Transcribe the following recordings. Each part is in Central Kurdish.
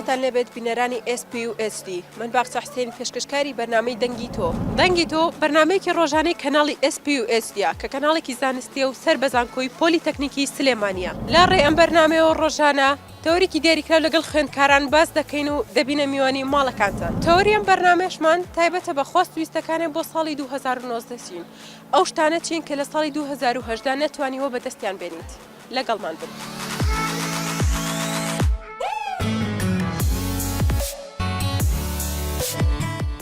سڵاوتان لێبێت بینەرانی SPUHD من باخچە حسێن پێشکەشکاری بەرنامەی دەنگی تۆ. دەنگی تۆ بەرنامەیەکی ڕۆژانەی کەناڵی SPUHD ە کە کەناڵێکی زانستیە و سەر بە زانکۆی پۆلی تەکنیکی سلێمانیە. لە ڕێی ئەم بەرنامەیەوە ڕۆژانە تەوەرێکی دیاریکراو لەگەڵ خوێندکاران باس دەکەین و دەبینە میوانی ماڵەکانتان. تەوەری ئەم بەرنامەیەشمان تایبەتە بە خواست و ویستەکانیان بۆ ساڵی 2019 چین؟ ئەو شتانە چین کە لە ساڵی 2018 نەتوانیوە بەدەستیان بێنیت؟ لەگەڵمان بن.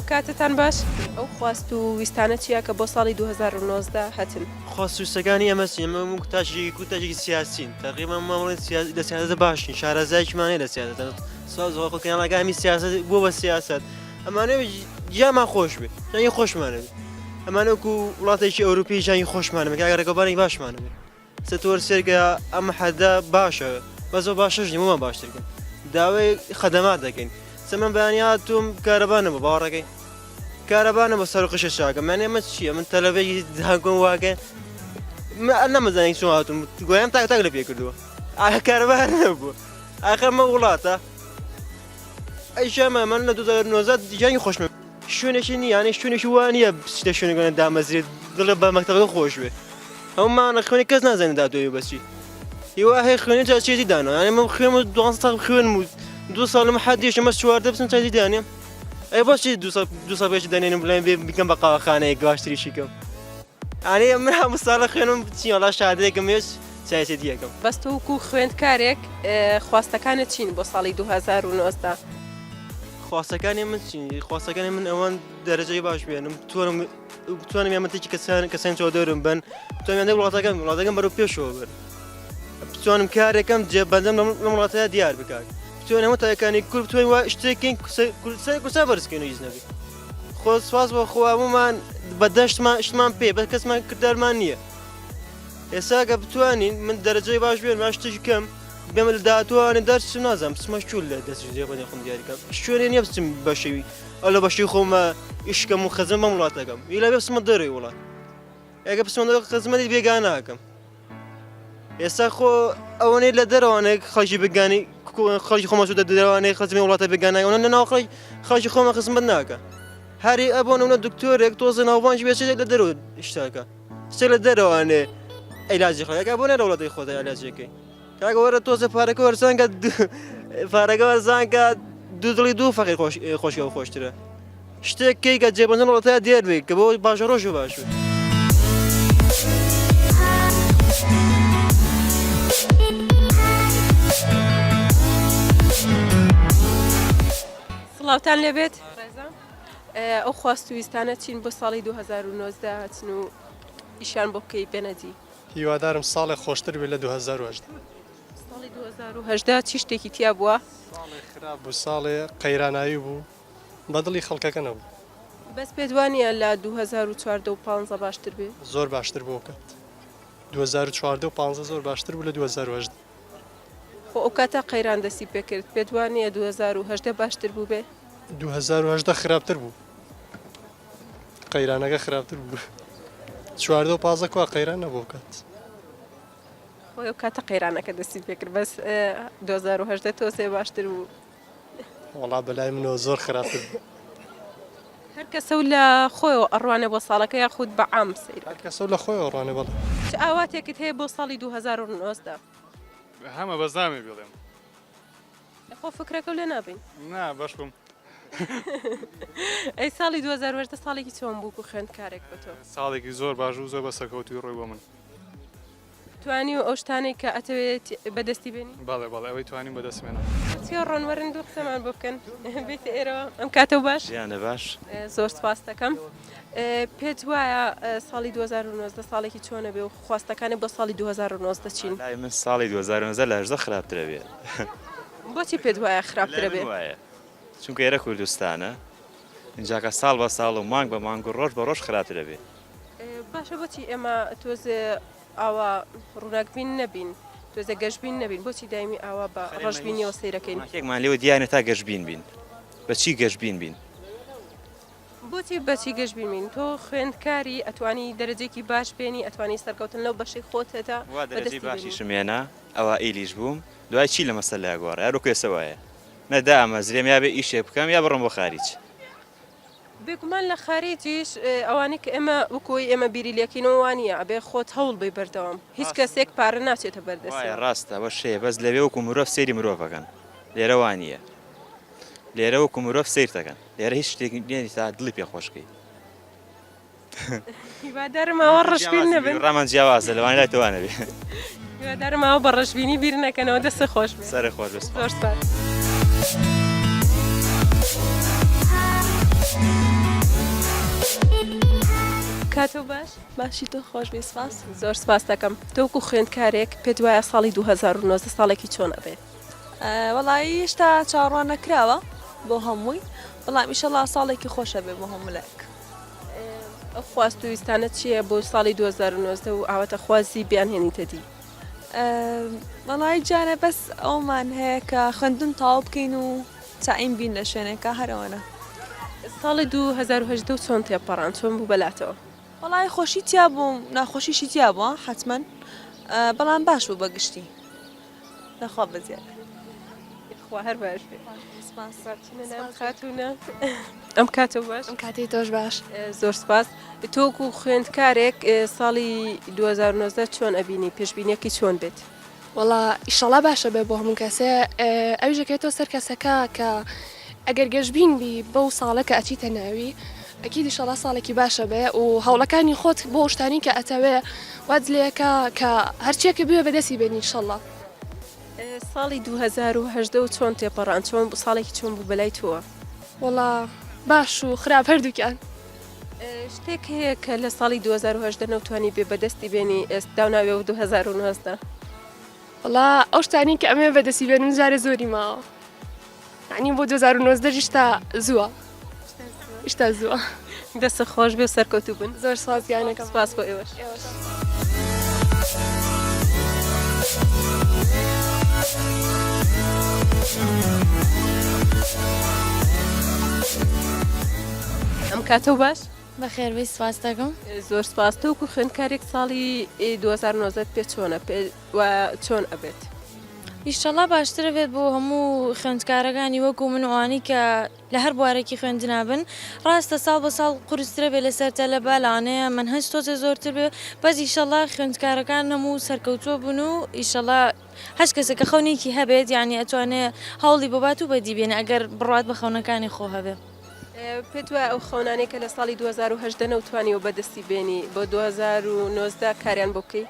کاتتان باش. ئەو خواست و ویستانە چییە کە بۆ ساڵی 2019 هەتن؟ خواست و ویستەکانی ئێمە چین؟ ئێمە وەکو تاکێکی کورد تاکێکی سیاسین، تەقریبەن ما بڵێین لە سیاسەت باشین، شارەزایەکیمان هەیە لە سیاسەت. سواز خۆ کەناڵەکانی سیاسەت بووە بە سیاسەت. ئەمانە گیانمان خۆش بێ، ژیانی خۆشمان هەبێ. ئەمانە وەکو وڵاتێکی ئەوروپی ژیانی خۆشمان هەبێ، کاکە ڕێگەوبانێکی باشمان هەبێ. ستۆر سێرگە ئەم حەدە باشە بەس ئەو باشەش نیە بۆمان باشتر کەن داوای خەدەمات دەکەین سە من بەیانی هاتووم کارەبا نەبوو باوەڕەکەی کارەبا نەبوو سەر و قژە چاکەم یانی ئەمە چییە من تەلەبەیەکی زانکۆم واکە نەمەزانی چۆن هاتووم گۆیان تاک تاک لە پێ کردووە ئاخ کارەبا هەر نەبوو ئاخ ئەمە وڵاتە ئەی شەمە من لە 2019 ژیانی خۆشم شوێنێکی نییە یانێ شوێنێکی وا نییە بچیتە شوێنێک دامەزرێت دڵێ بە مەکتەبەکە خۆش بێ هەموومانە خوێنی کەس نازانێت دادوەری بەچی هیوا هەیە خوێنی جا چێتی دانا یانێ من خوێنم و دوانزە ساڵ خوێنم و دوو ساڵم حەدیشە مەس چواردە بچم چاتی دانێم ئەی بۆچی دوو ساڵ دوو ساڵ پێش دانێنم بڵێن بێ بکەم بە قاوەخانەیەک باشتریشی کەم یانێ من هەموو ساڵە خوێنم چی وەڵا شادێکم هێش چایسێتی یەکەم. بەس تۆ وەکو خوێندکارێک خواستەکانت چین بۆ ساڵی 2019؟ خواستەکانی من چین خواستەکانی من ئەوان دەرەجەی باش بێنم بتوانم بتوانم یارمەتیی کەسان کەسان چاودێرم بن بتوانم یاندەی وڵاتەکەم وڵاتەکەم بەرەو پێشەوە بن بتوانم کارێکم جێ بەندەم لەم وڵاتەیە دیار بکات بتوانین هەموو تاکانی کورد بتوانین وا شتێکین سەر کوردستان بەرزکەین و هیچ نەبێ خۆ سواز بۆ خوا هەموومان بە دەشتمان شتمان پێ بە کەسمان کردارمان نییە ئێستا گە بتوانین من دەرەجەی باش بێن باش شتێکی کەم بێمە لە داهاتووانێ دەرچم نازانم بچمە کوێ لە دەست جێ بەنێ خۆم دیاریکەم شوێنێ نییە بچم بە شێوی ئەو لە بەشی خۆمە ئیشکەم و خزم بەم وڵاتەکەم ئیلا بێ بچمە دەرەوەی وڵات ئەگە بچمە دەرەوە خزمەتی بێگانە ئەکەم ئێستا خۆ ئەوەنەی لە دەرەوانێک خەڵکی بگانی خەڵکی خۆمان چووتە دەرەوانەی خزمی وڵاتە بێگانە ئەوەنە لە ناو خەڵکی خەڵکی خۆمان خزمەت ناکە هەری ئەبۆ نمونە دکتۆرێک تۆزە ناوبانگی بێ چێت لە دەرەوە شتاکە چێ لە دەرەوانێ عیلاجی خەڵکە بۆ نە لە وڵاتی خۆتە عیلاجەکەی کاکە وەرە تۆزە پارەکە وەرزانکە پارەکە وەرزانکە دوو دڵی دوو فەقیر خۆش خۆشی ئەو خۆشترە شتێک کەی کە جێبەجێ وڵاتە دیار بێ کە بۆ باشە ڕۆژ باش بێ. سڵاوتان لێبێت ئەو خواست و ویستانە چین بۆ ساڵی 2019 هەچن و ئیشیان بۆ بکەی بێنەدی؟ هیوادارم ساڵێک خۆشتر بێت لە 2018. ساڵی 2018 چی شتێکی تیا بووە؟ ساڵێ خراپ بوو، ساڵێ قەیراناوی بوو، بە دڵی خەڵکەکە نەبوو. بەس پێت وانییە لە 2014 و 15 باشتر بێ؟ زۆر باشتر بوو ئەوکات. 2014 و 15 زۆر باشتر بوو لە 2018. خۆ ئەوکاتە قەیران دەستی پێکرد، پێت وانییە 2018 باشتر بووبێ؟ 2018 خراپتر بوو. قەیرانەکە خراپتر بوو چواردە و پازە کوا قەیران نەبوو کات خۆی ئەو کاتە قەیرانەکە دەستی پێکرد بەس 2010 تۆزێ باشتر بوو وەڵا بەلای منەوە زۆر خراپتر بوو هەر کەسە و لە خۆیەوە ئەڕوانێ بۆ ساڵەکە یاخود بە عام سەیر هەر کەسە و لە خۆیەوە ڕوانێ بەڵێ چ ئاواتێکت هەیە بۆ ساڵی 2019 هەمە بەس نامەوێ بیڵێم خۆ فکرەکەو لێ نابین. نا بەش بووم. ئەی ساڵی 2018 ساڵێکی چۆن بوو و خوێندکارێک بە تۆ؟ ساڵێکی زۆر باش و زۆر بە سەرکەوتووی ڕۆی بۆ من. توانی و ئەو شتانەی کە ئەتەوێت بەدەستی بێنی؟ بەڵێ بەڵێ ئەوەی توانیم بەدەستم هێنا. چی ڕۆن وەرن دوو قسەمان بۆ بکەن بێتە ئێرەوە ئەم کاتەو باش. ژیانە باش. زۆر سپاست دەکەم. پێت وایە ساڵی 2019 ساڵێکی چۆنە بێ و خواستەکانی بۆ ساڵی 2019 چین؟ لای من ساڵی 2019 لە 18 خراپترە بێ. بۆچی پێت وایە خراپترە بێ؟ وایە چونکە ئێرە کوردستانە ئینجاکە ساڵ بە ساڵ و مانگ بە مانگ و ڕۆژ بە ڕۆژ خراپترە بێ. باشە بۆچی ئێمە تۆزێ ئاوا ڕووناکبین نەبین تۆزێ گەشبین نەبین بۆچی دایمی ئاوا بە ڕەشبینیەوە سەیرەکەین؟ ڕووناکیەکمان لێوە دیارە تا گەشبین بین بەچی گەشبین بین؟ بۆچی بەچی گەشبین بین؟ تۆ خوێندکاری ئەتوانی دەرەجەیەکی باش بێنی ئەتوانی سەرکەوتن لەو بەشەی خۆت هەتا وا دەرەجەی بەدەستی بێنی. باشیشم هێنا ئەوائیلیش بووم دوای چی لە مەسەلەیا گۆڕێ هەر وەکو ئێستا وایە. نە دامەزرێم یا بێ ئیشێک بکەم یا بڕۆم بۆ خاریج. بێگومان لە خاریجیش ئەوانەی کە ئێمە وەکو ئەوەی ئێمە بیری لێکەینەوە وانییە ئەبێ خۆت هەوڵ بەی بەردەوام هیچ کەسێک پارە ناچێتە وایە بەردەستیەوە. ڕاستە ئەوەش هەیە بەس لەوێ وەکو مرۆڤ سەیری مرۆڤ ئەکەن لێرە وانییە لێرە وەکو مرۆڤ سەیرتەکەن لێرە هیچ شتێک نییە تا دڵی پێ خۆش کەی. هیوادارم ئاوا ڕەشبین نەبن. ڕامان جیاوازە لەوانەیە لای تۆ وا نەبێ. هیوادارم ئاوا بە ڕەشبینی بیر نەکەنەوە دەستت خۆش بێ. سەرت خۆش بێ سوپاس. زۆر سوپاس. کاتۆ باش؟ باشی تۆ خۆش بی سپاس. زۆر سپاست دەکەم. تۆ وەکو خوێندکارێک پێت وایە ساڵی 2019 ساڵێکی چۆن ئەبێ؟ وەڵایی هێشتا چاوەڕوان نەکراوە بۆ هەمووی بەڵام ئیشەڵا ساڵێکی خۆشە بێ بۆ هەموو لایەک. ئەو خواست و ویستانە چییە بۆ ساڵی 2019 و ئاواتەخوازی بیانهێنیتە دی؟ وەڵایی جارێ بەس ئەومان هەیە کە خوێندن تەواو بکەین و تەعین بین لە شوێنێکا هەر ئەوەنە. ساڵی 2018 چۆن تێپەڕاند چۆن بوو بەلاتەوە؟ وەڵایی خۆشی تیا بوو ناخۆشیشی تیا بوو حەتمەن بەڵام باش بوو بە گشتی. لەخوا بەزیاد. خوا هەر باش بێ. سپاس. خاتونە ئەم کاتە باش. ئەم کاتەی تۆش باش. زۆر سپاس. تۆکو خوێندکارێک ساڵی 2019 چۆن ئەبینی پێشبینیەکەی چۆن بێت؟ وەڵا ئیشەڵا باشە بێ بۆ هەموو کەسێ ئەویش ئەکەوێتەوە سەر کەسەکە کە ئەگەر گەشبین بی بەو ساڵە کە ئەچیتە ناوی ئەکید ئیشەڵا ساڵێکی باشە بێ و هەوڵەکانی خۆت بۆ ئەو شتانەی کە ئەتەوێ وات لێکا کە هەرچیەکە بوێ بەدەستی بێنی ئیشەڵا. ساڵی 2018 و چۆن تێپەڕان چۆن بوو ساڵێکی چۆن بوو بەلای تۆوە؟ وەڵا باش و خراپ هەردووکیان. شتێک هەیە کە لە ساڵی 2018 نەوتوانی بێ بەدەستی بێنی ئێستا و ناوێ و 2019؟ وەڵا ئەو شتانەی کە ئەمەوێ بەدەستی بێنم جارێ زۆری ماوە یعنی بۆ 2019 هیشتا زووە هیشتا زووە. دەستت خۆش بێ و سەرکەوتوو بن. زۆر سپاس گیانەکەم. سپاس بۆ ئێوەش. ئەم کاتە و باش. بەخێربێی سپاست دەکەم. زۆر سپاس تۆ وەکو خوێندکارێک ساڵی 2019 پێ چۆنە پێ و چۆن ئەبێت؟ ئیشەڵا باشترە بێت بۆ هەموو خوێندکارەکانی وەکو من و ئەوانەی کە لە هەر بوارێکی خوێندنا بن ڕاستە ساڵ بە ساڵ قورسترە بێ لەسەر تەلەبە لەوانەیە مەنهەج تۆزێ زۆرتر بێ بەس ئیشەڵا خوێندکارەکان هەموو سەرکەوتووە بن و ئیشەڵا هەچ کەسێک کە خەونێکی هەبێت یانی ئەتوانێ هەوڵی بۆ بات و بەدی بێنێ ئەگەر بڕوات بە خەونەکانی خۆ هەبێ. پێت وایە ئەو خەونانەی کە لە ساڵی 2018 نەوتوانیوە بەدەستی بێنی بۆ 2019 کاریان بۆ بکەی؟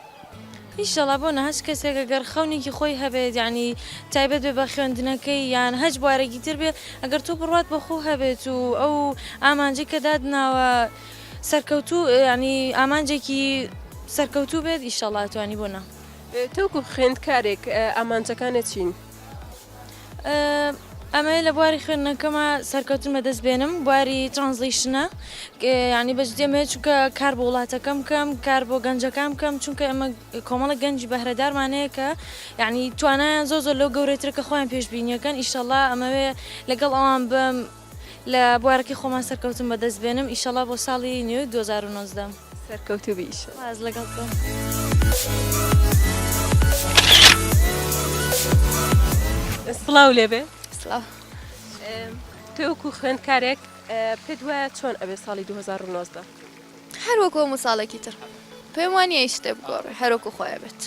ئیشەڵا بۆ نا هەچ کەسێک ئەگەر خەونێکی خۆی هەبێت یانی تایبەت بێ بە خوێندنەکەی یان هەچ بوارێکی تر بێ ئەگەر تۆ بڕوات بە خۆ هەبێت و ئەو ئامانجەی کە دادناوە سەرکەوتوو یانی ئامانجێکی سەرکەوتوو بێت ئیشەڵا توانی بۆ نا. تۆ وەکو خوێندکارێک ئامانجەکانت چین؟ ئەمەوێت لە بواری خوێندنەکەما سەرکەوتن بەدەست بێنم بواری translation ە یعنی بەجدی ئەمەوێت چونکە کار بۆ وڵاتەکەم بکەم کار بۆ گەنجەکان بکەم چونکە ئێمە کۆمەڵە گەنجی بەهرەدارمان هەیە کە یعنی توانایان زۆر زۆر لەو گەورەترە کە خۆیان پێشبینیەکەن ئیشەڵا ئەمەوێ لەگەڵ ئەوان بم لە بوارەکەی خۆمان سەرکەوتن بەدەست بێنم ئیشەڵا بۆ ساڵی نوێ 2019. سەرکەوتوو بی ئیشەڵا. سپاس لەگەڵ تۆ. سڵاو لێبێ. سڵاو. تۆ وەکو خوێندکارێک پێت وایە چۆن ئەبێ ساڵی 2019؟ هەر وەکو هەموو ساڵێکی تر پێم وانییە هیچ شتێ بگۆڕێ هەر وەکو خۆی ئەبێت.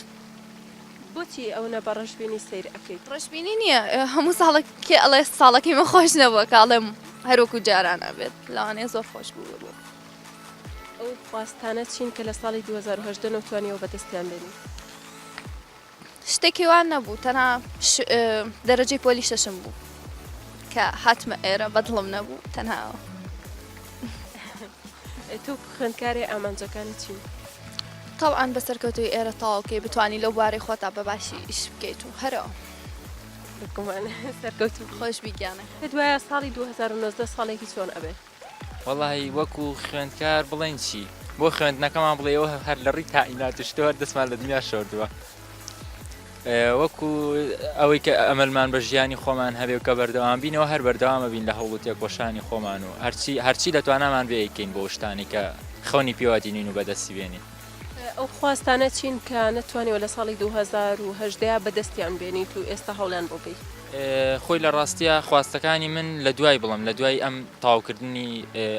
بۆچی ئەونە بە ڕەشبینی سەیر ئەکەیت؟ ڕەشبینی نییە هەموو ساڵێک کێ ئەڵێ ساڵەکەی من خۆش نەبووە کە ئەڵێم هەر وەکو جاران ئەبێت لەوانەیە زۆر خۆش بوو بوو. ئەو خواستانە چین کە لە ساڵی 2018 نەوتوانیەوە بەدەستیان بێنی؟ شتێکی وا نەبوو تەنها دەرەجەی پۆلی شەشم بوو کە هاتمە ئێرە بەدڵم نەبوو تەنها ئەوە. تۆ خوێندکارێ ئامانجەکانت چین؟ تەبعەن بە سەرکەوتوویی ئێرە تەواو کەی بتوانی لەو بوارەی خۆتا بە باشی ئیش بکەیت و هەرەوە. بێگومان سەرکەوتوو بی. خۆش بی گیانەکەم. پێت وایە ساڵی 2019 ساڵێکی چۆن ئەبێ؟ وەڵاهی وەکو خوێندکار بڵێین چی بۆ خوێندنەکەمان بڵێ ئەوە هەر لە ڕووی تائینات و شتەوە هەر دەستمان لە دنیا شۆردووە وەکو ئەوەی کە ئەمەلمان بە ژیانی خۆمان هەبێ و کە بەردەوام بینەوە هەر بەردەوامە بین لە هەوڵ و تێکۆشانی خۆمان و هەرچی هەرچی لە توانامان بێ ئەیکەین بۆ شتانی کە خەونی پێوە دینین و بەدەستی بێنین. ئەو خواستانە چین کە نەتوانیوە لە ساڵی 2018 بەدەستیان بێنیت و ئێستا هەوڵیان بۆ بەی؟ خۆی لە ڕاستیا خواستەکانی من لە دوای بڵم لە دوای ئەم تەواوکردنی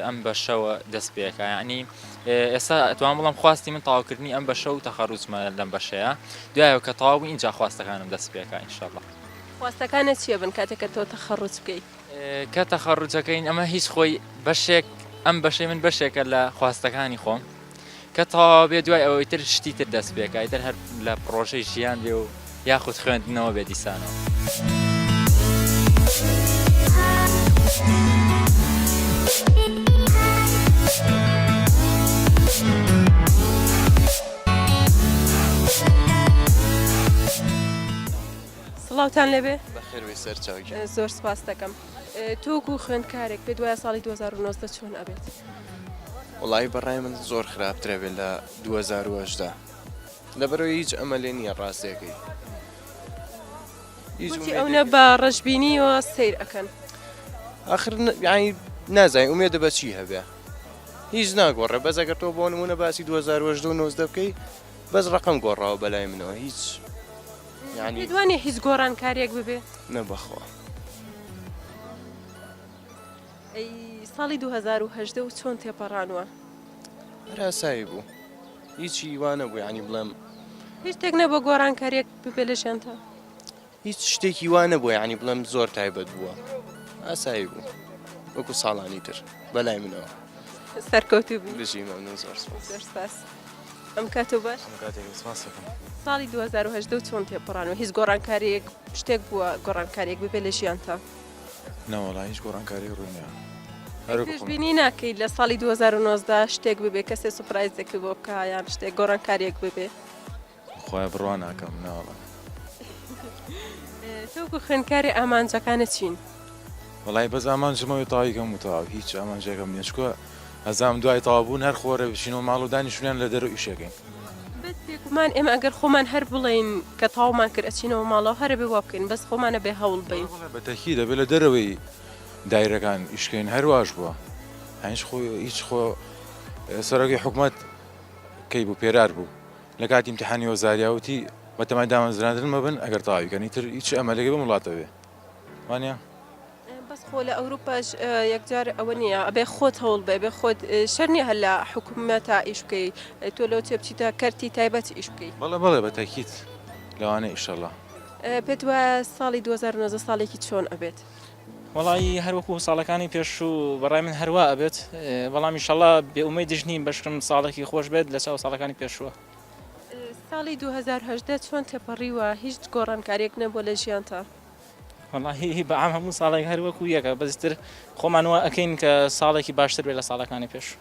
ئەم بەشەوە دەست پێکا یعنی ئێستا ئەتوان بڵم خواستی من تەواوکردنی ئەم بەشە و تەخەروجمە لەم بەشەیە دوایەوە کە تەواو بوو ئینجا خواستەکانم دەست پێکا ئینشەڵا. خواستەکانت چیە بن کاتێک کە تۆ تەخەروج بکەی؟ کە تەخەروجەکەین ئەمە هیچ خۆی بەشێک ئەم بەشەی من بەشێکە لە خواستەکانی خۆم کە تەواو بێ دوای ئەوەی تر شتی تر دەست پێکا ئیتر هەر لە پڕۆژەی ژیان بێ و یاخود خوێندنەوە بێ دیسانەوە. سڵاوتان لێبێ. بەخێربێی سەرچاو گیان. زۆر سپاست دەکەم. تۆ وەکو خوێندکارێک پێت وایە ساڵی 2019 چۆن ئەبێت؟ وەڵایی بەڕای من زۆر خراپترە بێت لە 2018 لەبەرئەوەی هیچ ئەمەلێ نییە ڕاستیەکەی هیچ بۆچی ئەونە بە ڕەشبینیەوە سەیر ئەکەن؟ ئاخر یانی نازانین ئومێدە بە چی هەبێ هیچ ناگۆڕێ بەس ئەگەر تۆ بۆ نمونە باسی 2018 و 19 بکەی بەس ڕقم گۆڕاوە بەلای منەوە هیچ یانی پێت وانیە هیچ گۆڕانکاریەک ببێ؟ نە بەخوا. ئەی ساڵی 2018 و چۆن تێپەڕانوە؟ هەر ئاسایی بوو هیچی وا نەبوو یانی بڵێم هیچ شتێک نەبوو گۆڕانکاریەک ببێ لە ژیانتا؟ هیچ شتێکی وا نەبوو یانی بڵێم زۆر تایبەت بووە ئاسایی بوو وەکو ساڵانی تر بەلای منەوە. سەرکەوتوو بی. بژی مەمنون زۆر سپاس. زۆر سپاس. ئەم کاتەو باش. ئەم کاتێک سپاس دەکەم. ساڵی 2018 و چۆن تێپەڕانوە هیچ گۆڕانکاریەک شتێک بووە گۆڕانکاریەک ببێ لە ژیانتا؟ نەوەڵا هیچ گۆڕانکاریەک ڕووی نەیا. هەر وەکو خۆم. پێشبینی ناکەی لە ساڵی 2019 شتێک ببێ کەسێ سوپرایزێکت بۆ بکا یان شتێک گۆڕانکاریەک ببێ؟ خوایە بڕوا ناکەم نەوەڵا. تۆ وەکو خوێندکارێ ئامانجەکانت چین؟ وەڵای بەس ئامانجم ئەوەیە تەواوی کەم و تەواو هیچ ئامانجێکم نیە چونکە ئەزانم دوای تەواو بوون هەر خۆرە بچینەوە ماڵ و دانیشتویان لە دەرەوە ئیشەکەین. بەس بێگومان ئێمە ئەگەر خۆمان هەر بڵێین کە تەواومان کرد ئەچینەوە ماڵەوە هەر ئەبێ وا بکەین بەس خۆمان ئەبێ هەوڵ بەین. بەڵێ بە تەکید ئەبێ لە دەرەوەی دایرەکان ئیش کەین هەر واش بووە هیچ خۆ هیچ خۆ سەرۆکی حکومەت کەی بوو پێرار بوو لە کاتی ئیمتیحانی وەزاریا وتی بەتەمای دامەزراندن مەبن ئەگەر تەواوی کەن ئیتر هیچ ئەمەلێکی بەم وڵاتە بێ وانە؟ بەس خۆ لە ئەوروپاش یەکجار ئەوە نییە ئەبێ خۆت هەوڵ بێ بێ خۆت شەر نییە هەر لە حکومەتا ئیش بکەی تۆ لەو چێ بچیتە کەرتی تایبەت ئیش بکەی. بەڵێ بەڵێ بە تەکید لەوانەیە ئیشەڵا. پێت وایە ساڵی 2019 ساڵێکی چۆن ئەبێت؟ وەڵایی هەر وەکو ساڵەکانی پێشوو بەڕای من هەروا ئەبێت بەڵام ئیشەڵا بێ ئومێدیش نیم بەشکم ساڵێکی خۆش بێت لە چاو ساڵەکانی پێشووە. ساڵی 2018 چۆن تێپەڕیوە هیچ گۆڕانکاریەک نەبووە لە ژیانتا؟ وەڵاهی بە عام هەموو ساڵێک هەر وەکو یەکە بەس تر خۆمان وا ئەکەین کە ساڵێکی باشتر بێت لە ساڵەکانی پێشوو.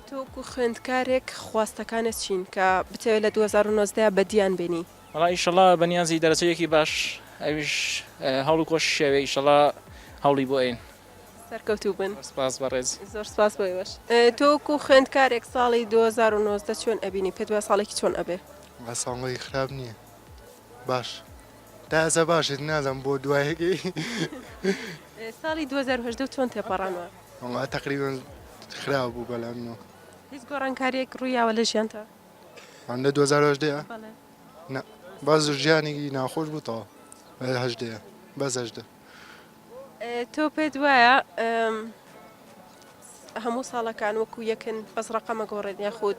تۆ وەکو خوێندکارێک خواستەکانت چین کە بتەوێت لە 2019 بەدیان بێنی؟ وەڵا ئیشەڵا بەنیازی دەرەجەیەکی باش ئەویش هەوڵ و کۆششی ئەوێ ئیشەڵا هەوڵی بۆ ئەین. سەرکەوتوو بن. زۆر سپاس بەڕێز. زۆر سپاس بۆ ئێوەش. تۆ وەکو خوێندکارێک ساڵی 2019 چۆن ئەبینی پێت وایە ساڵێکی چۆن ئەبێ؟ وەڵا ساڵێکی خراپ نییە باش تا ئێستا باشێت نازانم بۆ دوایەکەی. ساڵی 2018 چۆن تێپەڕانوە؟ وەڵا تەقریبەن خراپ بوو بەلای منەوە. هیچ گۆڕانکاریەک ڕوویاوە لە ژیانتا؟ لە 2018 ە؟ بەڵێ. نا بەس ژیانێکی ناخۆش بوو تەواو هەژدەیە بەس 18. تۆ پێت وایە هەموو ساڵەکان وەکو یەکن بەس ڕقەمە گۆڕێن یاخود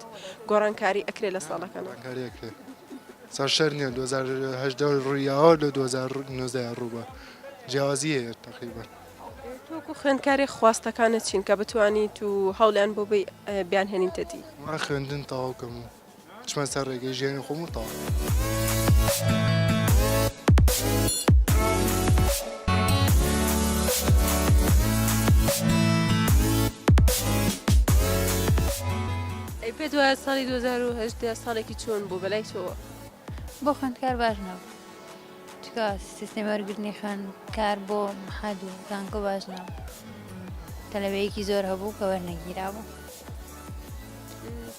گۆڕانکاری ئەکرێ لە ساڵەکان؟ گۆڕانکاری ئەکرێ سەر شەر نییە 2018 ڕوویاوە لە 2019 ڕووبە جیاوازی هەیە تقریبا. تۆ وەکو خوێندکارێک خواستەکانت چین کە بتوانیت و هەوڵیان بۆ بەی بیانهێنیتە دی؟ من خوێندن تەواو کەم و بچمە سەر ڕێگەی ژیانی خۆم و تەواو. ئەی پێت وایە ساڵی 2018 ساڵێکی چۆن بوو بەلای تۆوە؟ بۆ خوێندکار باش نەبوو چونکە سیستەمی وەرگرتنی خوێندکار بۆ مەحەد و زانکۆ باش نەبوو تەلەبەیەکی زۆر هەبوو کە وەرنەگیرابوو.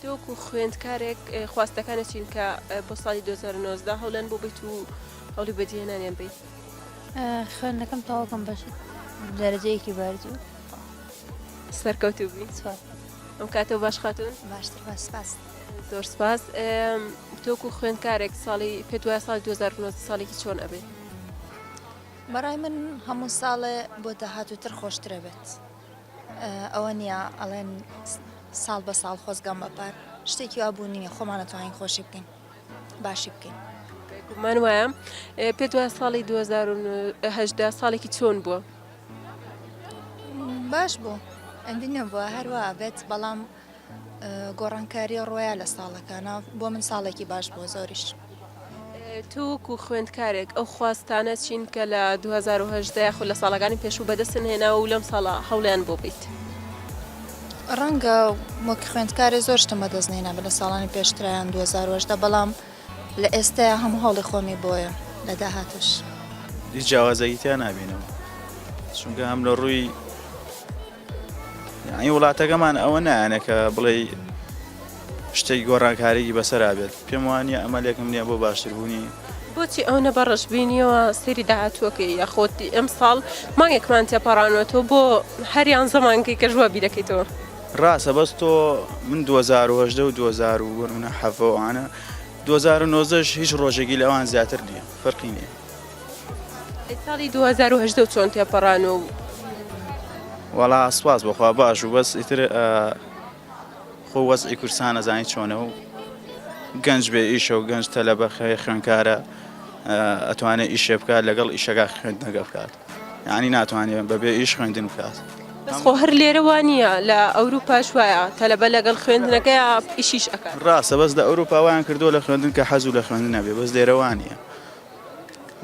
تۆ وەکو خوێندکارێک خواستەکانت چین کە بۆ ساڵی 2019 هەوڵیان بۆ بیت و هەوڵی بەدیهێنانیان بیت؟ خوێندنەکەم تەواو کەم بە دەرەجەیەکی بەرز و سەرکەوتوو بی. سوپاس. ئەم کاتەو باش خاتوون. باشتر باش سپاس. زۆر سپاس. تۆ وەکو خوێندکارێک ساڵی پێت وایە ساڵی 2019 ساڵێکی چۆن ئەبێ؟ بەڕای من هەموو ساڵێ بۆ داهاتووتر خۆشترە بێت ئەوە نییە ئەڵێن ساڵ بە ساڵ خۆزگەم بە پار شتێکی وا بوونی نییە خۆمان ئەتوانین خۆشی بکەین باشی بکەین. بێگومان وایە. پێت وایە ساڵی 2018 ساڵێکی چۆن بووە؟ باش بوو ئەندی نەبووە هەروە بێت بەڵام گۆڕانکاری ڕۆیا لە ساڵەکانە بۆ من ساڵێکی باش بووە زۆریش. تۆ وەکو خوێندکارێک ئەو خواستانە چین کە لە 2018 یاخود لە ساڵەکانی پێشوو بەدەستن هێناوە و لەم ساڵە هەوڵیان بۆ بیت؟ ڕەنگە وەک خوێندکارێ زۆر شتم بەدەست نەهێنابێ لە ساڵانی پێشترا یان 2018 بەڵام لە ئێستایا هەموو هەوڵی خۆمی بۆیە لە داهاتووش. هیچ جیاوازێکی تیا نابینم چونکە هەم لە ڕووی یانی وڵاتەکەمان ئەوە نایانە کە بڵێ شتێک گۆڕانکاریی بەسەرا بێت پێم وانە ئەمەلێکم نییە بۆ باشتربوونی بۆچی ئەونە بە ڕەشبینیەوە سەیری داهاتووەکەی یاخۆد ئەمساڵ مانگێکمان تێپەڕانوەتەوە بۆ هەر یانزە مانگەکەی کەش وا بیرەکەیتەوە؟ ڕاستە بەس تۆ من 2018 و 2000 و بۆ نمونە حەڤە و ئەوانە 2019 هیچ ڕۆژێکی لەوان زیاتر نییە فەرقی نییە. ئەی ساڵی 2018 چۆن تێپەڕان و وەڵا سوپاس بۆخوا باش و بەس ئیتر خۆ وەزعی کوردستان ئەزانی چۆنە و گەنج بێ ئیشە و گەنج تەلەبە خوێنکارە ئەتوانێت ئیشێ بکات لەگەڵ ئیشەکە خوێندنەکە بکات یعنی ناتوانێت بەبێ ئیش خوێندن بکات. بەس خۆ هەر لێرە وا نییە لە ئەوروپاش وایە تەلەبە لەگەڵ خوێندنەکەیا ئیشیش ئەکات. ڕاستە بەس لە ئەوروپا وایان کردووە لە خوێندن کە حەز و لە خوێندن نەبێ بەس لێرە وا نییە.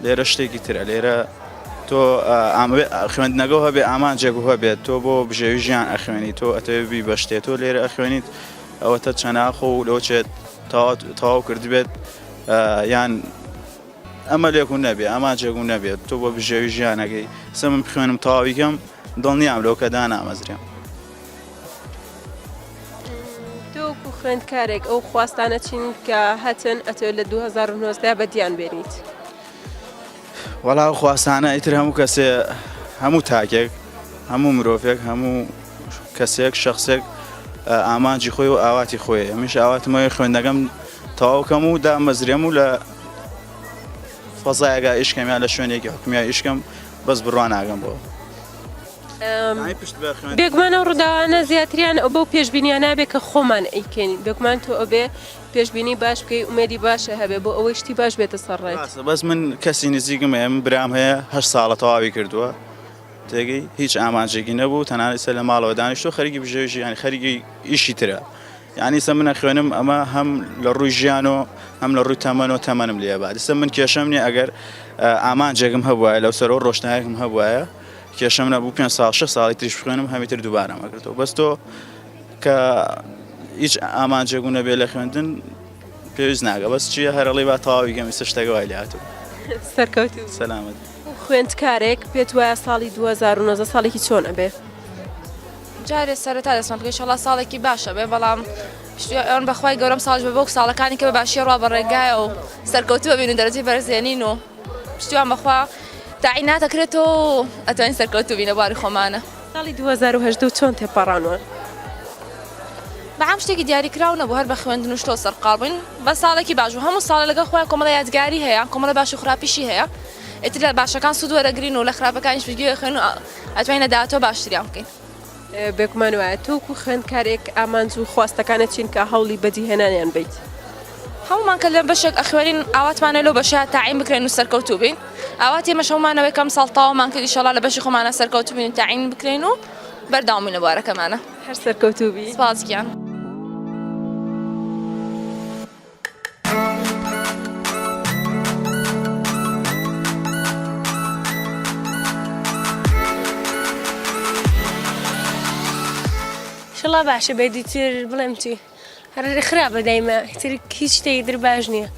لێرە شتێکی ترە لێرە تۆ خوێندنەگە هەبێ ئامانجێک و هەبێت تۆ بۆ بژێوی ژیان ئەخوێنی تۆ ئەتەوێ بی بە شتێ تۆ لێرە ئەخوێنیت ئەوەتە چەناخۆ و لەوە چێت تەواو کردبێت یان ئەمە لێک و نەبێ ئامانجێک و نەبێت تۆ بۆ بژێوی ژیانەکەی سە من بخوێنم تەواویکەم دڵنیام لەو کە دانامەزرێم. تۆ وەکو خوێندکارێک ئەو خواستانە چین کە هەتن ئەتەوێت لە 2019 بەدیان بێنیت؟ وەڵا ئەو خواستانە ئیتر هەموو کەسێ هەموو تاکێک هەموو مرۆڤێک هەموو کەسێک شخصێک ئامانجی خۆی و ئاواتی خۆی ئەمیش ئاواتمەوەی خوێندەکەم تەواو کەم و دامەزرێم و لە فەزایەکە ئیشکەم یان لە شوێنێکی حکومیا ئیشکەم بەس بڕوا ناگەم بۆ بێگومان ئەو ڕووداوانە زیاتریان ئەو بەو پێشبینیانە بێ کە خۆمان ئەیکەین بێگومان تۆ ئەبێ پێشبینی باش بکەی ئومێدی باشە هەبێ بۆ ئەوەی شتی باش بێتە سەر ڕێت. ڕاستە بەس من کەسی نزیکم هەیە من برام هەیە هەشت ساڵە تەواوی کردووە تێگەی هیچ ئامانجێکی نەبوو تەنانەت ئیستا لە ماڵەوە دانیشتووە خەریکی بژێوی ژیانی خەریکی ئیشی ترە یعنی ئیستا من ئەخوێنم ئەمە هەم لە ڕووی ژیانەوە هەم لە ڕووی تەمەنەوە تەمەنم لێ بات ئیستا من کێشەم نییە ئەگەر ئامانجێکم هەبوایە لەو سەرەوە ڕۆشنایەکم هەبوایە کێشەم نەبوو پێنج ساڵ شەش ساڵی تریش بخوێنم هەمی تر دووبارەم ئەکردەوە بەس تۆ کە هیچ ئامانجێک و نەبێ لە خوێندن پێویست ناگە بەس چییە هەرڵی با تەواوی گەمی سە شتەکە وای لێهاتوو سەرکەوتوو سەلامەت خوێندکارێک پێت وایە ساڵی 2019 ساڵێکی چۆن ئەبێ؟ جارێ سەرەتا دەستمان بکەین ئیشەڵا ساڵێکی باشە بێ بەڵام پشتیوان بەخوای گەورەم ساڵش بە بۆ ساڵەکانی کە بە باشی ڕوا بە ڕێگایە و سەرکەوتوو بین و دەرەجەی بەرزێنین و پشتیوان بەخوا تاعینات ئەکرێتەوە و ئەتوانین سەرکەوتوو بین لە بواری خۆمانە. ساڵی 2018 چۆن تێپەڕانوە؟ بەعام شتێکی دیاریکراو نەبوو هەر بە خوێندن و شتەوە سەرقاڵ بووین بەس ساڵێکی باش بوو هەموو ساڵێ لەگەڵ خۆیان کۆمەڵە یادگاری هەیە کۆمەڵە باش و خراپیشی هەیە ئیتر لە باشەکان سوود وەرەگرین و لە خراپەکانیش پشتگوێ ئەخەین و ئەتوانین لە داهاتووە باشتریان بکەین. بێگومان وایە. تۆ وەکو خوێندکارێک ئامانج و خواستەکانت چین کە هەوڵی بەدیهێنانیان بەیت؟ هەموومان کە لە بەشێک ئەخوێنین ئاواتمانە لەو بەشە تاعین بکرێن و سەرکەوتوو بین ئاواتی ئێمەش هەموومان ئەوەیە کە ئەمساڵ تەواومان کرد ئیشەڵا لە بەشی خۆمانە سەرکەوتوو بین و تاعین بکرێین و بەردەوام بین لە بوارەکەمانە. هەر سەرکەوتوو بی. سپاس گیان. ئیشەڵا باشە بێت ئیتر بڵێم چی هەر خراپە دایمە ئیتر هیچ شتێکی تر باش نییە.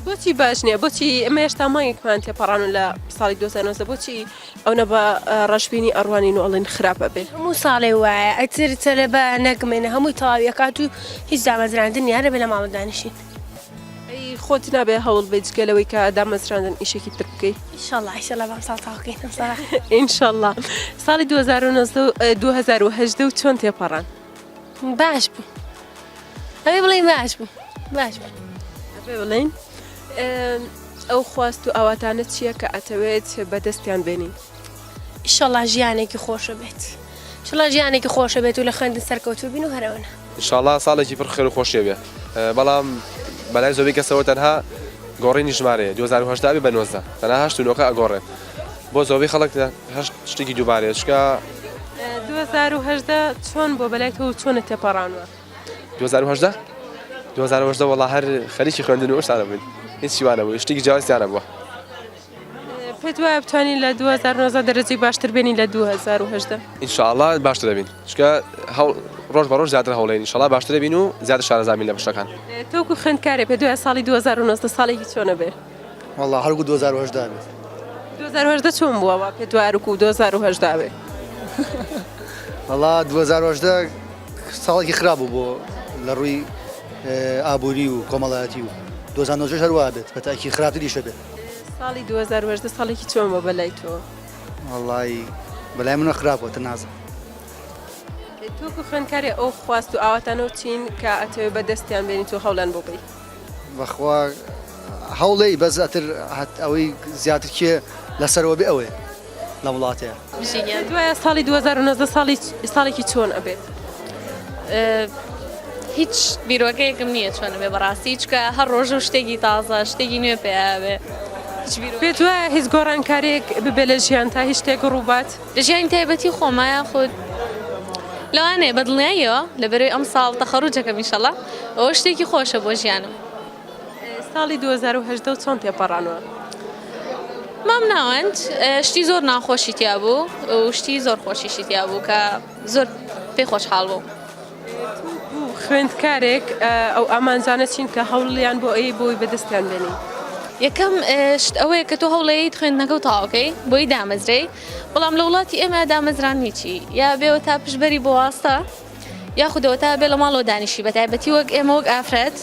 بۆچی باش نییە بۆچی ئێمە هێشتا مانگێکمان تێپەڕانوە لە ساڵی 2019 بۆچی ئەونە بە ڕەشبینی ئەڕوانین و ئەڵێن خراپ ئەبێ. هەموو ساڵێ وایە ئیتر تەلەبە نەگمێنە هەمووی تەواوی ئەکات و هیچ دامەزراندن نیە هەرەبێ لە ماڵە دانیشین. ئەی خۆت نابێ هەوڵ بەی جگە لەوەی کە دامەزراندن ئیشێکی تر بکەی؟ ئیشەڵا ئیشەڵا بەم ساڵ تەواو کەین ئەم ساڵە. ئینشەڵا. ساڵی 2019 و 2018 و چۆن تێپەڕاند؟ باش بوو. ئەبێ بڵێین باش بوو. باش بوو. ئەبێ بڵێین. ئەو خواست و ئاواتانە چییە کە ئەتەوێت بەدەستیان بێنی؟ ئیشەڵا ژیانێکی خۆشە بێت. ئیشەڵا ژیانێکی خۆشە بێت و لە خوێندن سەرکەوتوو بین و هەرەوەنە. ئینشاڵا ساڵێکی پڕ خێر و خۆشیە بێ بەڵام بەلای زۆربەی کەسەوە تەنها گۆڕینی ژمارەیە 2018 ئەبێ بە 19 تەنها هەشت و نۆکە ئەگۆڕێت بۆ زۆربەی خەڵک هەشت شتێکی دووبارەیە چونکە 2018 چۆن بووە بەلای تۆ و چۆنت تێپەڕانوە؟ 2018 2018 وەڵا هەر خەریکی خوێندن و ئەو شتانە بووین هیچ وا نەبوو شتێکی جیاواز تیا نەبووە. پێت وایە بتوانین لە 2019 دەرەجەی باشتر بێنین لە 2018؟ ان شاء اللە باشتر دەبین چونکە هەوڵ ڕۆژ بە ڕۆژ زیاتر هەوڵێن ان شاء اللە باشتر دەبین و زیاتر شارەزا بین لە بەشەکان. تۆ وەکو خوێندکارێ پێت وایە ساڵی 2019 ساڵێکی چۆنە بێ؟ وەڵا هەر وەکو 2018 بێت. 2018 چۆن بووە وا پێت وایە هەر وەکو 2018 بێ؟ وەڵا 2018 ساڵێکی خراپ بوو بۆ لە ڕووی ئابووری و کۆمەڵایەتی و 2019 هەر وا بێت بە تاکی خراپتریشە بێت. ساڵی 2018 ساڵێکی چۆن بووە بەلای تۆ؟ وەڵایی بەلای منەوە خراپ بووە تر نازانم. تۆ وەکو خوێندکارێ ئەو خواست و ئاواتانەو چین کە ئەتەوێ بەدەستیان بێنیت و هەوڵیان بۆ بەی؟ بەخوا هەوڵێی بەس ئەتر ئەوەی زیاتر کێ لەسەرەوە بێ ئەوەیە لەم وڵاتەیە. پێت وایە ساڵی 2019 ساڵی ساڵێکی چۆن ئەبێت؟ هیچ بیرۆکەیەکم نییە چۆن بێ بەڕاستی چکە هەر ڕۆژ و شتێکی تازە شتێکی نوێ پێیا بێ پێت وایە هیچ گۆڕانکاریێک ببێ لە ژیان تا هیچ شتێک ڕووبات؟ لە ژیانی تایبەتی خۆما یاخود لەوانەیە بە دڵنیاییەوە لەبەرەوەی ئەم ساڵ تەخەڕوجەکەم ئیشەڵا ئەوە شتێکی خۆشە بۆ ژیانم. ساڵی 2018 چۆن تێپەڕانوە؟ مام ناوەند شتی زۆر ناخۆشی تیا بوو و شتی زۆر خۆشیشی تیا بوو کە زۆر پێی خۆشحاڵ بووم. خوێندکارێک ئەو ئامانجانە چین کە هەوڵیان بۆ ئەی بۆی بەدەستیان بێنی؟ یەکەم شت ئەوەیە کە تۆ هەوڵەیت خوێندنەکە و تەواوکەی بۆی دامەزرێی بەڵام لە وڵاتی ئێمە دامەزران هیچی یا بێەوە تا پشبەری بۆ واستە یاخودەوە تا بێ لە ماڵەوە دانیشی بە تایبەتی وەک ئێمە وەک ئافرەت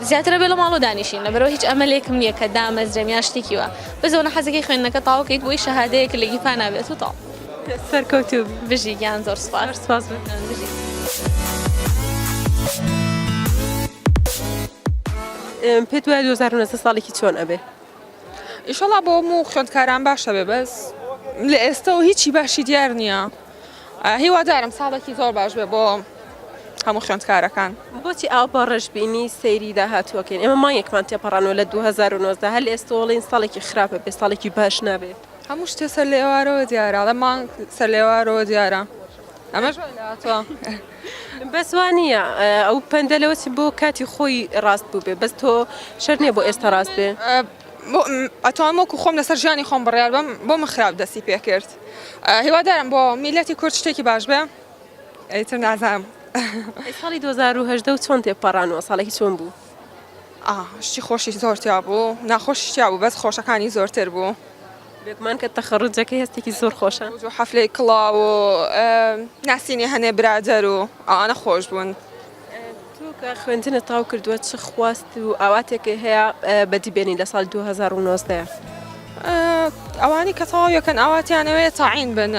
زیاترە بێ لە ماڵەوە دانیشین لەبەرەوە هیچ ئەمەلێکم نییە کە دامەزرێم یا شتێکی وا بەزەوە حەزەکەی خوێندنەکە تاوکەیت بۆی شەهادەیەک لە گیرفان نابێت و تاو سەرکەوتوو بی. بژی گیان زۆر سوپاس. زۆر سوپاس بژی. پێت وایە 2019 ساڵێکی چۆن ئەبێ؟ ئیشەڵا بۆ هەموو خوێندکاران باشە بێ بەس لە ئێستەوە هیچی باشی دیار نییە هیوادارم ساڵێکی زۆر باش بێ بۆ هەموو خوێندکارەکان. بۆچی ئاوا بە ڕەشبینی سەیری داهاتووەکەین ئێمە مانگێکمان تێپەڕانوە لە 2019 هەر لە ئێستەوە ئەڵێین ساڵێکی خراپە بێ ساڵێکی باش نابێ. هەموو شتێ سەر لە ئێوارەوە دیارە ئەڵێ مانگ سەر لە ئێوارەوە دیارە ئەمەش وای لێهاتووە. بەس وا نییە ئەو پەندە لەوە چ بۆ کاتی خۆی ڕاست بووبێ بەس تۆ شەرت نییە بۆ ئێستا ڕاست بێ. ئەتوانم وەکو خۆم لەسەر ژیانی خۆم بڕیار بەم بۆ من خراپ دەستی پێکرد هیوادارم بۆ میلەتی کورد شتێکی باش بێ ئیتر نازانم. ساڵی 2018 و چۆن تێپەڕانوە ساڵێکی چۆن بوو؟ ئا شتی خۆشی زۆر تیا بوو ناخۆشیش تیا بوو بەس خۆشەکانی زۆرتر بوو. بێگومان کە تەخەڕوجەکەی هەستێکی زۆر خۆشە. و حەفلەی کڵاو و ناسینی هەنێ برادەر و ئەوانە خۆش بوون. تۆ کە خوێندنت تەواو کردووە چ خواست و ئاواتێکت هەیە بەدی بێنی لە ساڵی 2019؟ ئەوانەی کە تەواو یەکەن ئاواتیان ئەوەیە تەعین بن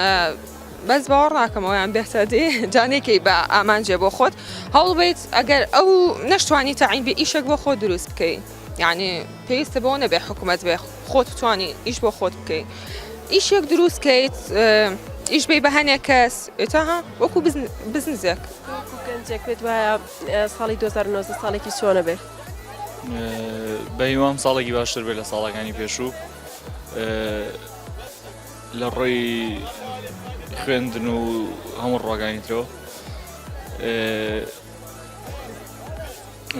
بەس باوەڕ ناکەم ئەویان بێتە دی جا نەیکەی بە ئامانجێ بۆ خۆت هەوڵ بیت ئەگەر ئەو نەشتوانی تەعین بێ ئیشێک بۆ خۆت دروست بکەی یعنی پێویستە بۆ نەبێ حکوومەت بێ خۆت بتوانی ئیش بۆ خۆت بکەی ئیشێک دروست کەیت ئیش بی بە هەنێک کەس ئێتا ها وەکو بزنزێک وەکو گەنجێک پێت وایە ساڵی 2019 ساڵێکی چۆنە بێ؟ بە هیوام ساڵێکی باشتر بێت لە ساڵەکانی پێشوو لە ڕووی خوێندن و هەموو ڕۆگانی ترەوە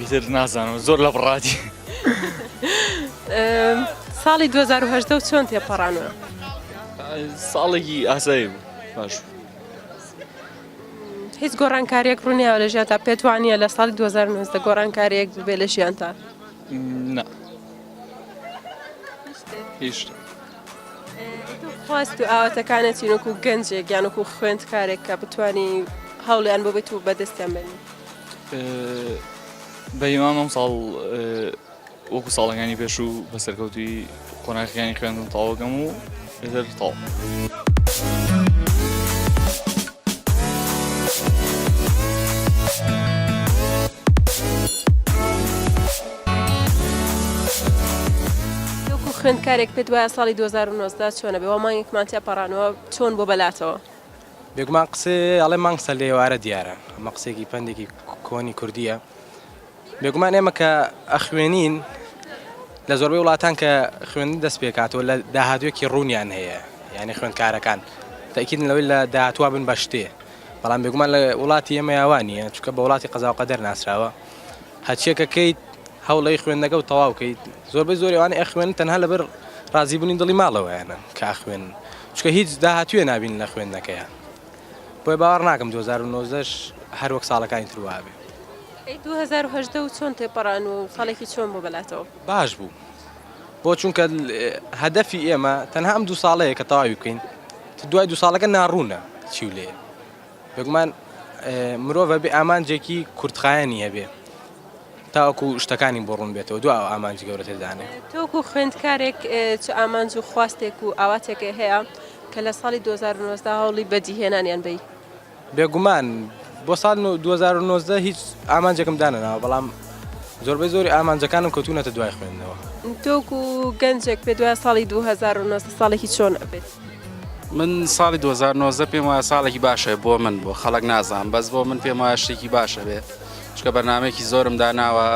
ئیتر نازانم زۆر لە بڕاتی ساڵی 2010 چۆن تێپەڕانەوە ساڵێکی ئاسایی بوو باش هیچ گۆڕانکاریەک ڕوونیاوە لە ژیانتا پێت وانە لە ساڵی 2019 گۆڕانکاریەک ببێ لە ژیانتا نا هیچ شتێک. خواست و ئاواتەکانت چین وەکو گەنجێک یان وەکو خوێندکارێک کە بتانی هەوڵیان بۆ بێت و بەدەستیان بێنی؟ بە هیوام ئەم ساڵ وەکو ساڵەکانی پێشوو بە سەرکەوتوی قۆناغەکانی خوێندن تەواوکەم و ئیتر تەواو. خوێندکارێک پێت وایە ساڵی 2019 چۆنە بێ وا مانگێکمان تێپەڕانەوە چۆن بۆ بەلاتەوە؟ بێگومان قسەیە ئەڵێ مانگ سەر لە ئێوارە دیارە ئەمە قسەیەکی پەندێکی کۆنی کوردیە بێگومان ئێمە کە ئەخوێنین لە زۆربەی وڵاتان کە خوێندن دەست پێکاتەوە لە داهاتوێکی ڕوونیان هەیە یعنی خوێندکارەکان تەکیدن لەوەی لە داهاتوە بن بە شتێ بەڵام بێگومان لە وڵاتی ئێمە یاوانیە چونکە بە وڵاتی قەزا و قەدەر ناسراوە هەرچیەکە کەیت هەوڵی خوێندنەکە و تەواو کەیت زۆربەی زۆری ئەوانەی ئەخوێنن تەنها لەبەر ڕازیبوونی دڵی ماڵەوەیانە کە ئەخوێنن چونکە هیچ داهاتوویە نابین لە خوێندنەکەیان بۆیە باوەڕ ناکەم 2019 هەر وەک ساڵەکانی تر وابێ. ئەی 2018 و چۆن تێپەڕان و ساڵێکی چۆن بوو بەلاتەوە؟ باش بوو بۆ چونکە هەدەفی ئێمە تەنها ئەم دوو ساڵەیە کە تەواوی بکەین دوای دوو ساڵەکە ناڕوونە چی و لێیە بێگومان مرۆڤ ئەبێ ئامانجێکی کورتخایەنی هەبێ تاوەکو شتەکانی بۆ ڕوون بێتەوە دو ئەو ئامانجی گەورەتر دانێ. تۆ وەکو خوێندکارێک چ ئامانج و خواستێک و ئاواتێکت هەیە کە لە ساڵی 2019 هەوڵی بەدیهێنانیان بەی؟ بێگومان بۆ ساڵ 2019 هیچ ئامانجێکم دانەناوە بەڵام زۆربەی زۆری ئامانجەکانم کەوتوونەتە دوای خوێندنەوە. تۆ وەکو گەنجێک پێت وایە ساڵی 2019 ساڵێکی چۆن ئەبێت؟ من ساڵی 2019 پێم وایە ساڵێکی باشە بۆ من بۆ خەڵک نازانم بەس بۆ من پێم وایە شتێکی باشە بێ چکە بەرنمەیەکی زۆرم داناوە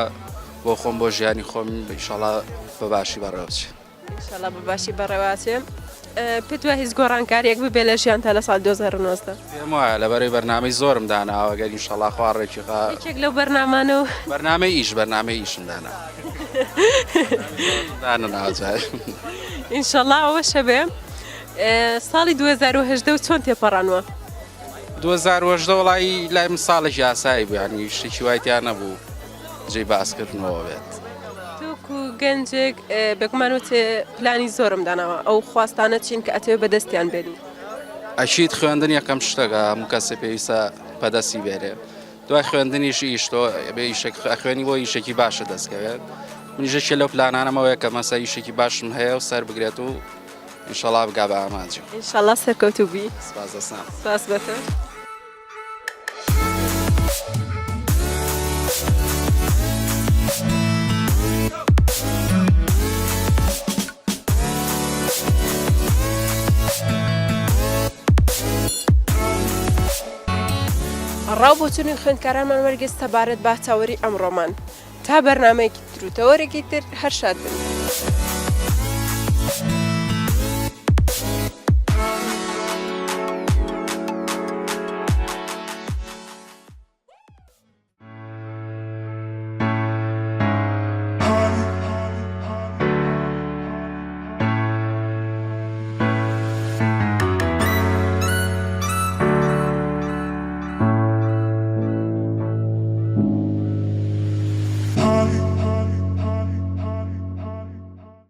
بۆ خۆم بۆ ژیانی خۆم ئیشەڵا بە باشی بەڕێوە بچێ ئیشەڵا بە باشی بەڕێوەچێ پێت وایە هیچ گۆڕانکاریەک ببێ لە ژیان تا لە ساڵ 2019 پێم وایە لەبەرەی بەرنامەی زۆرم داناوە گەر ئینشەڵا خوا ڕێکی خا یەکێک لەو بەرنامانە و بەرنامەی ئیش بەرنامەی ئیشم دانا دانەناوە جار ئینشەڵا ئەوەشە بێ ساڵی 2018 و چۆن تێپەڕانوە؟ 2018 وەڵی لای من ساڵێکی ئاسایی بوو یعنی شتێکی وای تیا نەبوو جێی باسکردنەوە بێت. تۆکو گەنجێک بێگومان وتێ پلانی زۆرم داناوە ئەو خواستانە چین کە ئەتەوێ بەدەستیان بێنی؟ ئەکید خوێندن یەکەم شتەکە هەموو کەسێ پێویستە بەدەستی بێنێ دوای خوێندنیش ئیش تۆ بێ ئیشێک ئەخوێنی بۆ ئیشێکی باشە دەستکەوێت منیش یەکێ لەو پلانانەمەوەیە کە مەسە ئیشێکی باشم هەیە و سەر بگرێت و ئینشەڵا بگا بە ئامانجی. ئینشەڵا سەرکەوتوو بی. سپاس دەستان. سپاس بە تۆ. ڕاو بۆچوونی خوێندکارانمان وەرگرت سەبارەت بە تەوەری ئەمڕۆمان. تا بەرنامەیەکی تر و تەوەرێکی تر هەر شاد بن.